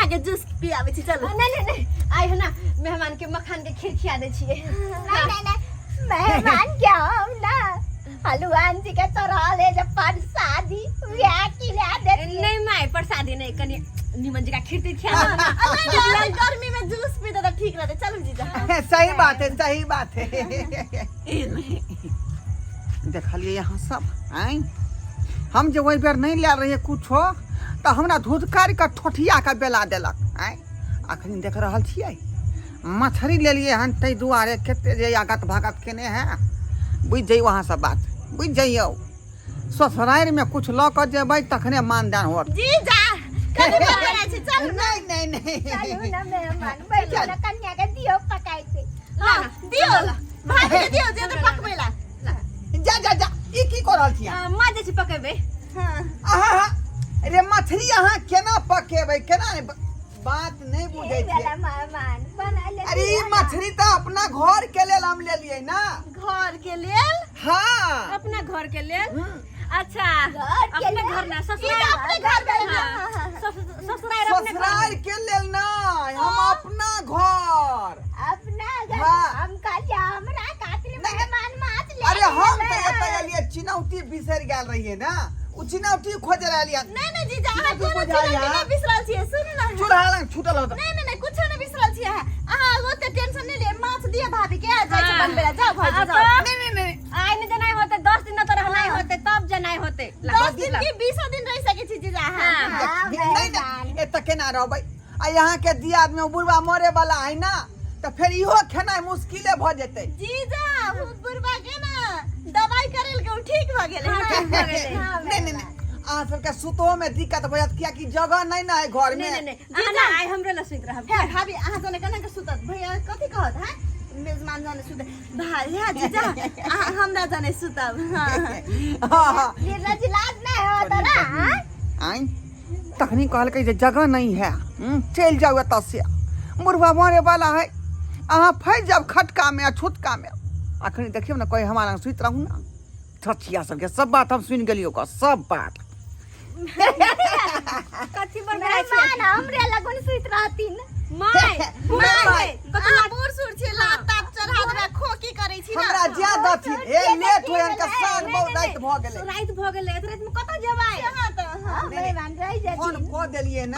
के जूस पियाबै छी, चलू। नहीं नहीं नहीं, आइ है ना मेहमान के मखान के खीर खिया दै छियै। नहीं नहीं नहीं, मेहमान के हम ना हलुआन जी के चढ़ल है जब प्रसादी वह खिला दे। नहीं माय, प्रसादी नहीं, कनी निमन जी का खीर तीर खिया दो। नहीं, नहीं, गर्मी में जूस पीते तो ठीक रहते। चलू जीजा। सही बात है, सही बात है। देखलिए यहाँ सब आँय, हम जे ओहि बेर नहि लए रहियै कुछो तऽ हमरा धुधकारि कऽ ठोठिया कऽ बेला देलक। आँय, अखन देख रहल छियै मछरी लेलियै हन, ताहि दुआरे कते जे आगत भागत केने है। बुझि जइयौ अहाँ सब, बात बुझि जइयौ। ससुरारिमे कुछ लऽ कऽ जेबै तखने मानदान होत। जीजा, कथी बड़बड़ाइ छी? चलू। नहीं नहीं नहीं। चलू ना मेहमान, बैठो ना, कन्या के दियो पकाइ के। हाँ, दियो भाभी के, दियो जे तऽ पकबै ला। जा जा जा, ई की कऽ रहल छियै? माँ जाइ छी पकेबै। हाँ। अहाँ रे मछली अहाँ केना पकेबै, केना नहि? बात नहि बुझै ई छियै। वाला मेहमान बना ले। अरे ई मछली तऽ अपना घर के लेल हम लेलियै ना। घर के लेल? हाँ। अपना घर के लेल? हम्म। अच्छा। घर के अपने लेल? घर ना ई तऽ ससुराल अपने घर भेल ना। हाँ, ससुराल अपने घर। ससुराल के लेल नहि, हम अपना घर। अपना घर? हाँ। हम कहलिए हमरा खातिर नहीं। मेहमान माछ ले अरे हम तऽ गेलै। एतऽ एलियै, चिनौती बिसरि गेल रहियै ना, ओ चिनौती खोजे रहलियै। नहीं नहीं जीजा, अहाँ की कोनो बुझाइया? चीज नहि बिसरल छियै, सुनू ना। चूल्हा लग छूटल होत। नहीं नहीं नहीं, कुछो नहीं बिसरल छियै अहाँ। अहाँ ओते टेंशन नहीं लिए, माछ दिए भाभी के, आ जाइ छै हाँ। बनबै ला। जाओ भाभी, हाँ, जाओ। तब? नहीं नहीं नहीं। आइ नहि जेनाइ होतै, 10 दिन तऽ रहनाइ होतै, तब जेनाइ होतै। 10 दिन की 20 दिन रहि सकै छी जीजा अहाँ। हाँ। हाँ, नहीं नहीं, मेहमान। एतऽ केना रहबै? आ यहाँ के दियाद में बुढ़वा मरे वाला है ना, तऽ फेर इहो खेनाइ मुश्किले भऽ जेतै। जीजा, उ बुढ़बा के ना दवाई करेल के उ ठीक भऽ गेलै। हाँ, ठीक भऽ गेलै। हाँ, नहीं नहीं नहीं, अहाँ सबके सुतो में दिक्कत भऽ जायत, कियाकि जगह नहीं ना है घर में। नहीं नहीं नहीं, अहाँ ना आइ हमरे लग सुति रहब। हे भाभी, अहाँ जने केना के सुतत? भैया कथी कहत है, मेजमान जने सुते भाई। हे जीजा, अहाँ हमरा जने सुतब। हाँ। हाँ हाँ। निर्लज लाज नहीं होत ना, हाँ? आँय, तखनी कहलकै जे जगह नहीं है, चलि जाउ एतऽ से, बुढ़वा मरे वाला है, अहाँ फँसि जायब खटका में आ छुतका में। अखनी देखियौ ने, कोई हमारा लग सुति रहू ना। छठिया सबके सब बात हम सुनि गेलियौ ओकर सब बात। कथी बड़बड़ाइ छियै? मेहमान हमरे लगन सुति रहथिन। माय माय, माय, अहाँ बूढ़ सूढ़ छी, लात तात चढ़ा देबै, खोकी करै छी ना। हमरा ज्या दथिन ए लेट होय हन, साँझ बहुत राति भऽ गेलै। राति भऽ गेलै, एते रातिमे कतऽ जेबै? हाँ तऽ हाँ। मेहमान रहि फोन जेथिन। कऽ देलियै ने।